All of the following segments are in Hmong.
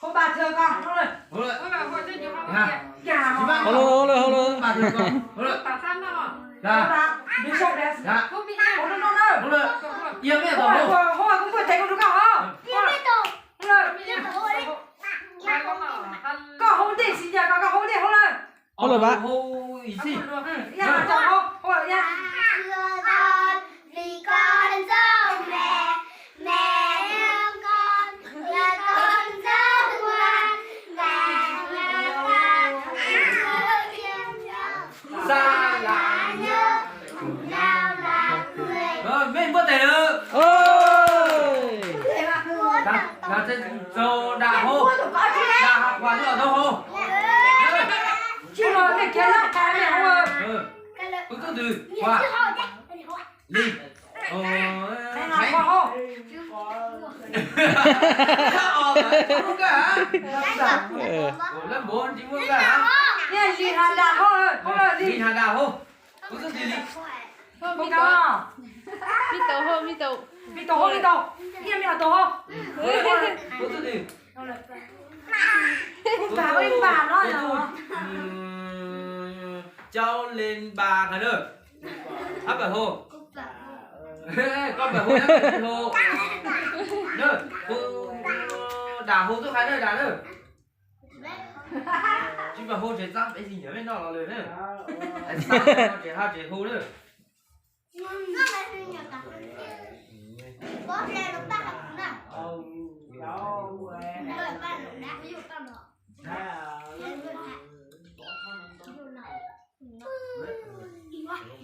Hauv ba thawj koj, hauv lawm. Hauv lawm, hauv lawm, hauv lawm. Hauv ba, hauv lawm. Hauv lawm, hauv lawm. Hauv lawm. Hauv lawm, kuv kuj teb kuv rau koj os. Hauv lawm. Koj hauv ntej tsis ncaim koj, koj hauv ntej hauv lawm. Hauv lawm ba. Mej npuaj tes lawm. Txaus dam hau, dam hav qhuas los tau hau. Kuv txuj ntws, qhuas, li. Li hav dam hau, kuv txuj ntws li. Me tau hau, me tau, me tau hau, me tau, me tau hau. Kuv txuj ntws. Cau le npas qhov na. Hab pam hau. Koj pam hau, hau. Kuv dam hau tuaj qhia na, dam na. Tsis pam hau tseem txab peb xi nyiam mej noj los lawm na. Tseem hab tseem hau na.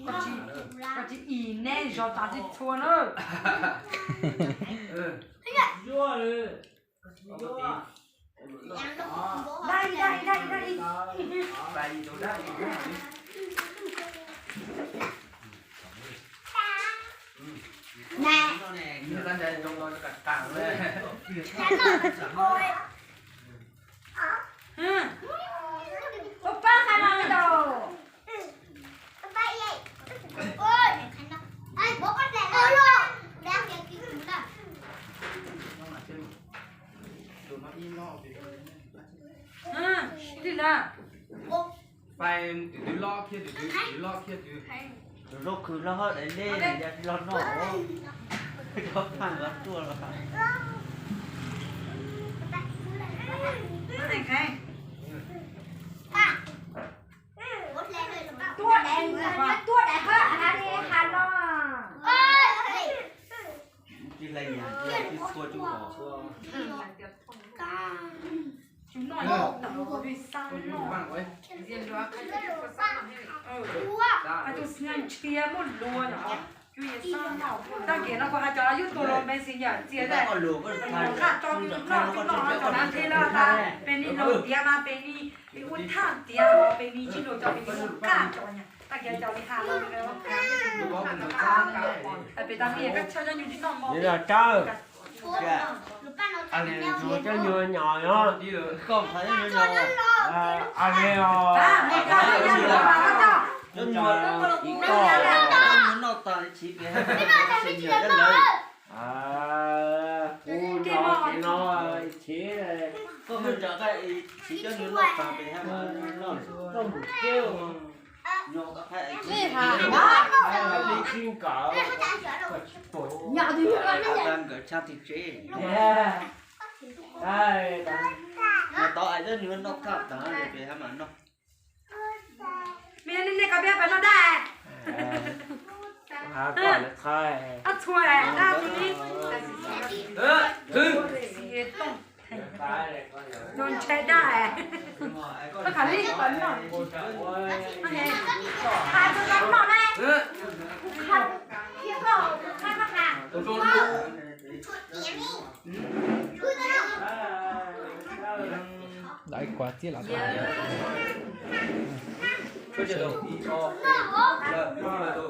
Koj tsis, koj tsis ib neb zov tas txhua na. Fais tus twg loj kiag tus twg, tus twg loj kiag tus. Tus zaub khwv hlob hlob daim lej nws yog tsis los noj os. Cov phaj nkawd tuaj los. Tuaj daim, tuaj daim hab ha li ha no. Tsis hlais nyiam, tsis txhua tsis os. Tus no yog tau tus xab no. Tus xab ntshia muaj luag yom. Tag kis no kuv hais cov yug tus los Messenger txias tag, qaj tso nws noj noj cov na thiab lawm tas pem ni los tiav mas pem ni ua thaj tiav los pem ni tsis luag cov pem ni ua qaj cov na. Tag kis cov li has los pem tas li koj tshaj cov nyuag tsis noj mov. Cov nyuag nyom os. Cov nyuag noj tas li tsis pem Messenger lawm. Kuv nco ces no, koj muab nrog qaj, tsis coj nws noj tas pem hab mas noj, noj mus kiag. Nyob qab li tsis nkawm, nkawd tshaj twg tsev. Nws tod ais coj nws noj kaj tas pem hab mas noj. Me nej, nej koj peb pab noj dab. Ab txhua dab txhua li. Nws ntshai dab. Koj khav li, koj noj na. Kuv khav, kuv khav, koj khav. Lawv ib kua txiaj los tas.